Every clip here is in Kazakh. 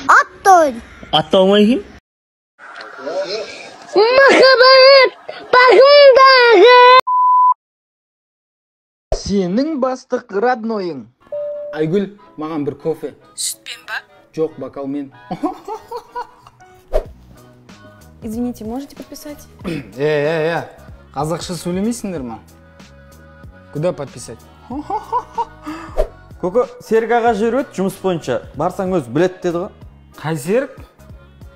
Атты. Атты оңай екен? Махаббат бағымдағы. Сенің бастық роднойың. Айгүл, маған бір кофе. Сүтпен ба? Жоқ, бокалмен. Извините, можете подписать? Қазақша сөйлемейсіңдер ма? Куда подписать? Көке, Серік аға жіберіп еді жұмыс бойынша. Барсаң өз білет деді ғой. Қай Серік?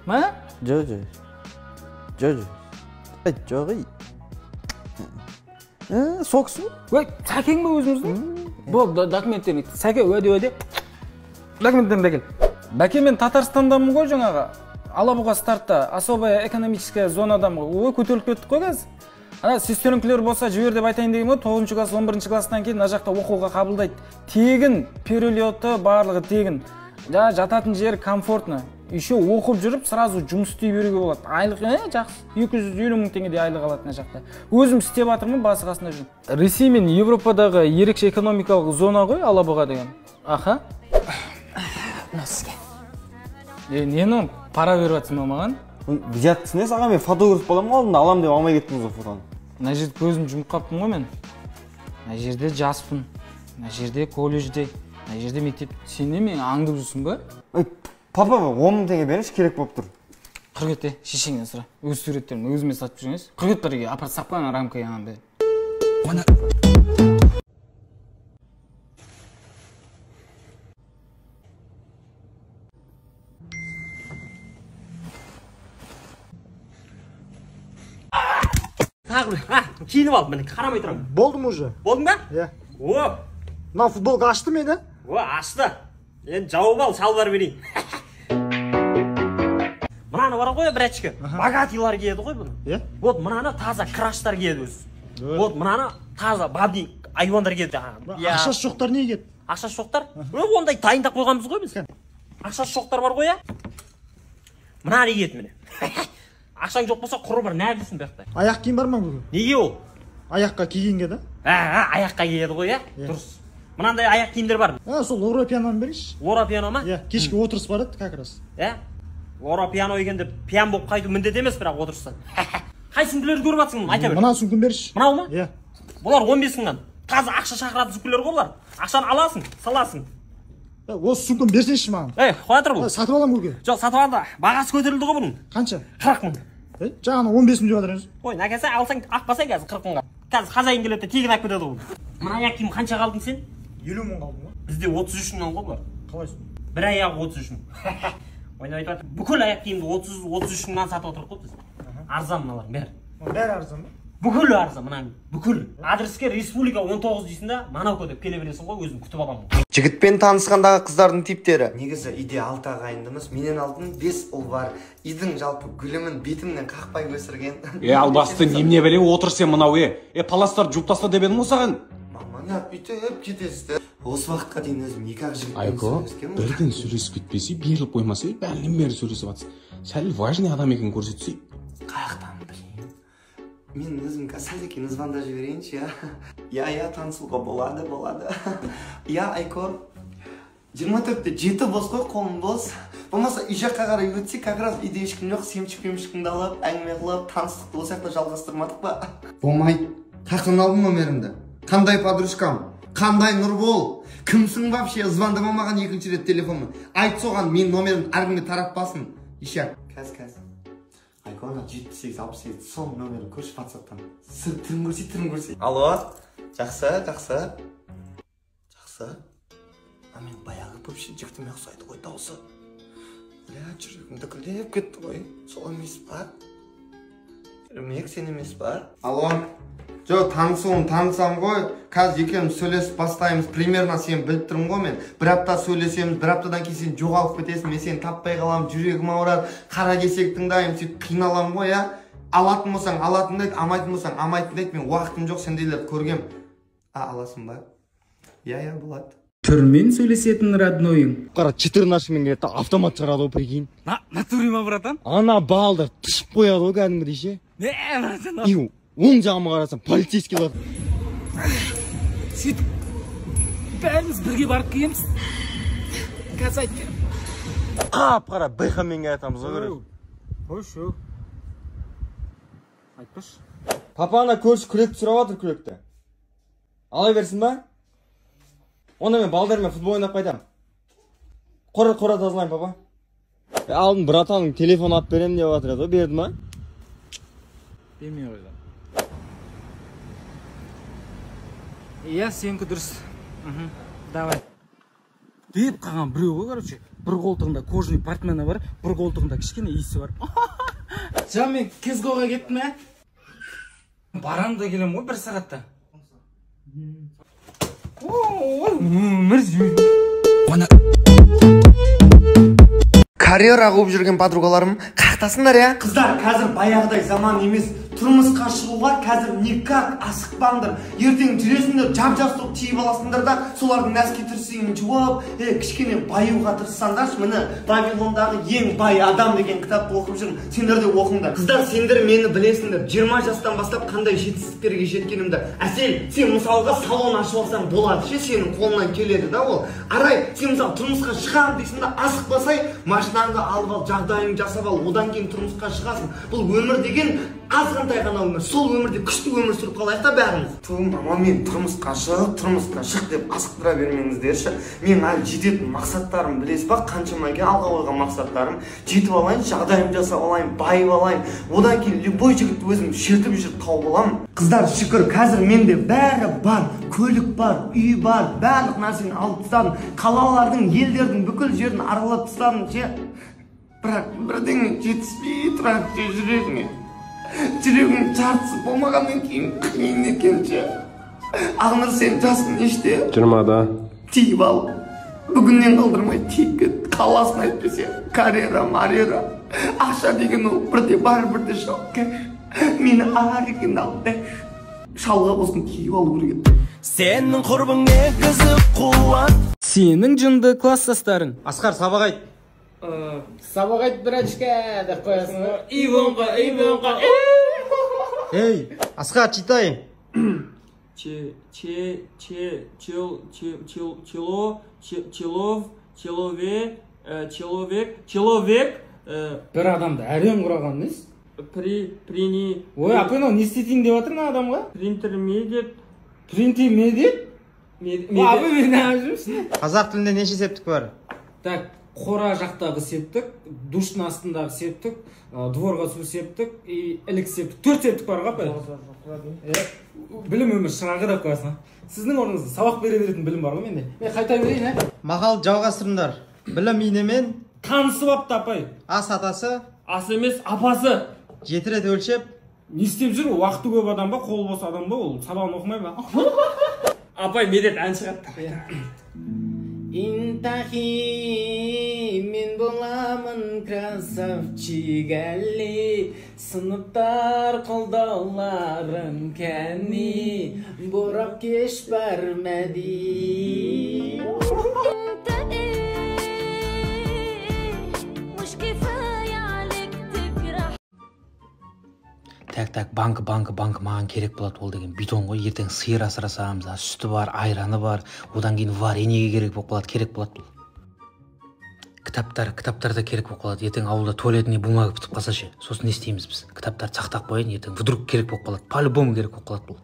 Ма? Жоқ, жоқ. Жоқ, жоқ. Жоқ, ей. Сол кісі ме? Ой, Сәкең бе өзіміздің? Бол, документтерін. Сәке, уәде, уәде. Документтеріңді әкел. Бәке, мен Татарстандамын ғой жаңағы. Алабуға стартта, особая экономическая зонадамын ғой. Ой, көтеріліп кеттік қой қазір. Ана сестренкілер болса жібер деп айтайын деген ғой, 9 класс, 11 класстан кейін мына жақта оқуға қабылдайды. Тегін, перелеті барлығы тегін. Жататын жер комфортно. Еще оқып жүріп сразу жұмыс істей беруге болады. Айлық, жақсы, 250 мың теңгедей айлық алады мына жақта. Өзім істеп жатырмын, басы қасында жүрмін. Ресей мен Европадағы ерекше экономикалық зона ғой Алабуға деген. Аха. Мынау сізге. Нені пара беріп жатсың ба маған? Взятка несі аға, мен фотограф боламын ғой, алдында алам деп алмай кеттіңіз ғой фотоны. Мына жерде көзім жұмып қаптым ғой мен. Мына жерде жаспын, мына жерде колледжде, мына жерде мектеп. Сен не мені аңдып жүрсің ба? Ой, папа, 10 мың теңге беріңізші, керек болып тұр. Құр кет, шешеңнен сұра. Өз суреттерімді өзіме сатып жүрген. Құр кет бір үйге, апарып сап қойған рамкаға андай. Тағы бір, киініп алдым, міне, қарамай тұрамын. Болдым уже. Болдың ба? Иә. О! Мына футболка ашты мені? О, ашты. Енді жауып ал, шалбар берейін. Мынаны бар ғой, братчики, богатыйлар киеді ғой бұны. Иә. Вот мынаны таза краштар киеді өзі. Вот мынаны таза бабник айуандар киеді. Ақшасы жоқтар не киеді? Ақшасы жоқтар? Ондай дайындап қойғанбыз ғой біз. Ақшасы жоқтар бар ғой, мынаны киеді міне. Ақшаң жоқ болса құры бір нәп жүрсің бұяқта. Аяқ киім бар ма бүгін? Неге ол? Аяққа кигенге да? Аяққа киеді ғой, дұрыс. Мынандай аяқ киімдер бар. Сол Лора пианоны беріңізші. Лора пиано ма? Иә, кешкі отырыс бар еді как раз. Лора пиано екен деп пиян болып қайту міндет емес, бірақ отырыстан. Қай сүңгілерді көріп жатсың, айта бер. Мына сүңгіні берші. Мынау ма? Иә. Бұлар 15 мыңнан. Таза ақша шақыратын сүңгілер ғой бұлар. Ақшаны аласың, саласың. Осы сүңгіні берсеңші маған. Қоя тұр бұл. Сатып аламын көке. Жоқ, сатып алды. Бағасы көтерілді ғой бұның. Қанша? 40 мың. Жаңа 15 мың деп жатыр едіңіз. Ой, нәкесі алсаң, ақпасаң қазір 40 мыңға. Қазір хозяин келеді де тегін алып кетеді ғой. Мына аяқ киім қанша қалдың сен? 50 мың қалдым ғой. Бізде 33 мыңнан ғой бұлар. Қалай? Бір аяғы 33 мың. Ойнап айтып жатыр. Бүкіл аяқ киімді 33 мыңнан сатып отырмық қой біз. Арзан мыналардың бәрі. Бәрі арзан ба? Бүкіл арзан мынаның, бүкіл. Адреске Республика 19 дейсің да, Монако деп келе бересің ғой, өзім күтіп аламын. Жігітпен танысқандағы қыздардың типтері. Негізі үйде 6 ағайындымыз, менен алдын 5 ұл бар. Үйдің жалпы гүлімін бетімнен қақпай өсірген. Албасты немене біле отыр сен мынау, паластарды жуып таста деп едім ғой саған. Маманы бүйтіп кетесіз. Осы уақытқа дейін өзім екі ақ жігітпен Айко, сөйлескенмін. Бірден сөйлесіп кетпесе, беріліп қоймаса, бәрінен бері сөйлесіп жатсың. Сәл важный адам екенін көрсетсей. Қаяқтан білейін? Мен өзім сәл екен звондап жіберейінші, я. Я, танысуға болады, болады. Я, Айко, 24-те 7 бос қой, қолым бос. Болмаса үй жаққа қарай өтсек, как раз үйде ешкім жоқ, семчік-пемшігімді алып, әңгіме қылып, таныстықты осы жақта жалғастырмадық па? Болмайды. Қаяқтан алдың номерімді? Қандай подружкам? Қандай Нұрбол? Кімсің вообще? Звондама маған екінші рет телефонмен. Айт соған, мен номерімді әркімге таратпасын. Ишак. Кәз. Айко, ана 78 68 сол номерін көрші WhatsApp'тан. Түрін көрсей, түрін көрсей. Алло, жақсы, жақсы. Жақсы. А мен баяғы бывший жігітіме ұқсайды ғой даусы. Бля, жүрегім дікілдеп кетті ғой. Сол емес па? Ермек, сен емес па? Алло. Жоқ, танысуын танысам ғой. Қазір екеуміз сөйлесіп бастаймыз. Примерно сен біліп тұрмын ғой мен. Бір апта сөйлесеміз, бір аптадан кейін сен жоғалып кетесің, мен сені таппай қаламын, жүрегім ауырады, қара кесек тыңдаймын, сөйтіп қиналамын ғой, я. Алатын болсаң, алатынды айт, алмайтын болсаң, алмайтынды айт, мен уақытым жоқ, сендейлерді көргем. Аласың ба? Иә, иә, болады. Түрмен сөйлесетін роднойың. Қара, 14 мен келеді, автомат шығарады ғой, прикинь. Натуре ма, братан? Ана балдар тышып қояды ғой кәдімгідей ше. Не, братан? Ию, оң жағыма қарасам, полицейскийлер. Сөйтіп, бәріміз бірге барып келеміз. Қазір айтып беремін. Қап қара бэхамен келатамыз ғой, короче. Қойшы, айтпашы. Папа, ана көрші күректі сұрап жатыр, күректі. Ала берсін ба? Онда мен балдармен футбол ойнап қайтамын. Қора, қора тазалаймын, папа. Алдын братаның телефон алып беремін деп жатыр еді ғой, берді ма? Бермей қойды. Иә, сенікі дұрыс. Давай. Деп қалған біреу ғой, короче. Бір қолтығында кожаный портмоне бар, бір қолтығында кішкене иісі бар. Жа, мен Кезгоға кеттім, ә? Барам да келем ғой бір сағатта. Өмір. Карьера қуып жүрген подругаларым, қаяқтасыңдар, иә? Қыздар, қазір баяғыдай заман емес. Тұрмысқа шығуға қазір никак асықпаңдар. Ертең жүресіңдер, жап жас болып тиіп аласыңдар да, солардың носки, трусигін жуып, кішкене баюға тырыссаңдаршы. Міне, «Вавилондағы ең бай адам» деген кітапты оқып жүрмін. Сендер де оқыңдар. Қыздар, сендер мені білесіңдер. 20 жастан бастап қандай жетістіктерге жеткенімді. Әсел, сен мысалға салон ашып алсаң болады ше, сенің қолыңнан келеді да ол. Арай, сен мысалы тұрмысқа шығамын дейсің да, асықпасай, машинаңды алып ал, жағдайыңды жасап ал, одан кейін тұрмысқа шығасың. Бұл өмір деген азғантай ғана өмір. Сол өмірде күшті өмір сүріп қалайық та бәріміз. Ту, мама, мен тұрмысқа шық, тұрмысқа шық деп асықтыра бермеңіздерші. Мен әлі жететін мақсаттарым білесіз ба, қаншама екен алға қойған мақсаттарым. Жетіп алайын, жағдайымды жасап алайын, байып алайын. Одан кейін любой жігітті өзім шертіп жүріп тауып аламын. Қыздар, шүкір, қазір менде бәрі бар. Көлік бар, үй бар, барлық нәрсені алып тастадым. Қалалардың, елдердің бүкіл жерін аралап тастадым ше. Бірақ бірдеңе жетіспей тұрады ше жүрегіме. Жүрегімнің жартысы болмағаннан кейін қиын екен ше. Ақнұр, сен жасың неште? 20-да. Тиіп ал. Бүгіннен қалдырмай тиіп кет. Қаласын әйтпесе. Карьера, марьера. Ақша деген ол бірде бар, бірде жоқ. Мені ар екен алып бер. Шалға болсын тиіп алу керек еді. Сенің құрбың негізі қуат. Сенің жынды класстастарың. Асқар, сабақ айт. Сабақ айт, братишка, деп қоясың ғой. Иванға, Иванға. Ей, Асқар, читай. Че, че, че, чел, че, чел, чело, че, челов, человек, человек, человек. Бір адамды әрең құраған несі? При, прини. Ой, апай, мынау не істетейін деп жатыр мына адамға? Принтермедиат. Принтермедиат? Апай, мен неғып жүрмісің? Қазақ тілінде неше септік бар? Так, қора жақтағы септік, душтың астындағы септік, дворға су септік, и ілік септік. 4 септік бар ғой, апай. Білім өмір шырағы деп қоясың. Сіздің орныңызда сабақ бере беретін білім бар ғой менде. Мен қайта берейін, ә? Мақал жалғастырыңдар. Білім инемен танысып апты, апай. Ас атасы. Ас емес, апасы. 7 рет өлшеп. Не істеп жүр? Уақыты көп адам ба, қолы бос адам ба, ол сабағын оқымай ма? Апай, Медет ән шығады. Интахи, мен боламын красавчик Әли, сыныптар қолдауларың кәні, борап кеш бар мәди. Так, так, банк, банк, банк маған керек болады. Ол деген бидон ғой, ертең сиыр асырасамыз, сүті бар, айраны бар, одан кейін вареньеге керек болып қалады, керек болады бұл. Кітаптар, кітаптар да керек болып қалады. Ертең ауылда туалетный бумага бітіп қалса ше, сосын не істейміз біз? Кітаптарды сақтап қояйын, ертең вдруг керек болып қалады, по-любому керек болып қалады бұл.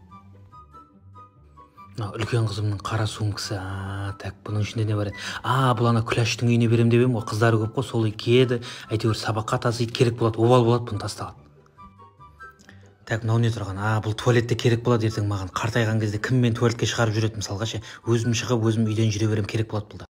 Мына үлкен қызымның қара сумкасы, так, бұның ішінде не бар еді? Бұл ана Күләштің үйіне берем деп едім ғой, қыздары көп қой, сол киеді, әйтеуір сабаққа тасиды, керек болады, обал болады бұны тастаған. Так, мынау не тұрған? Бұл туалетте керек болады ертең маған. Қартайған кезде кім мен туалетке шығарып жүреді мысалға ше? Өзім шығып, өзім үйден жүре берем, керек болады бұл да.